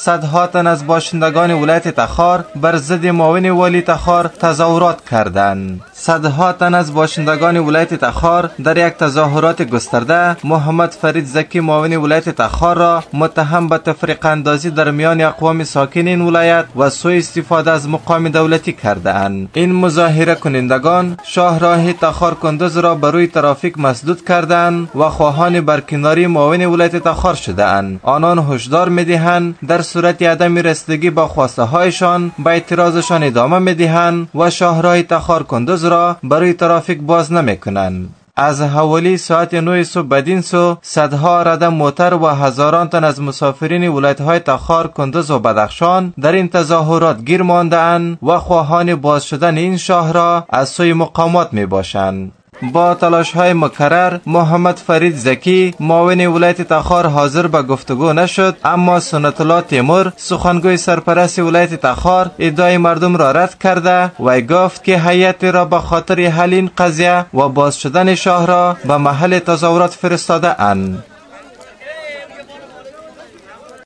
صدها تن از باشندگان ولایت تخار بر ضد معاون والی تخار تظاهرات کردند. صدها تن از باشندگان ولایت تخار در یک تظاهرات گسترده محمد فرید زکی معاون ولایت تخار را متهم به تفریق اندازی در میان اقوام ساکن این ولایت و سوء استفاده از مقام دولتی کردند. این مظاهره کنندگان شاهراه تخار کندز را بر روی ترافیک مسدود کردند و خواهان برکناری معاون ولایت تخار شدهاند. آنان هشدار میدهند در صورت عدم رسیدگی با خواسته هایشان به اعتراضشان ادامه میدهند و شاهراه تخار کندز را برای ترافیک باز نمیکنند. از حوالی ساعت 9 صبح بدین سو صدها رده موتر و هزاران تن از مسافرین ولایت های تخار، کندز و بدخشان در این تظاهرات گیر ماندهاند و خواهان باز شدن این شاهراه از سوی مقامات می باشند. با تلاش های مکرر محمد فرید زکی معاون ولایت تخار حاضر به گفتگو نشد، اما سنت الله تیمور سخنگوی سرپرست ولایت تخار ادعای مردم را رد کرده و گفت که هیئت را به خاطر حل این قضیه و باز شدن شاه را به محل تظاهرات فرستاده اند.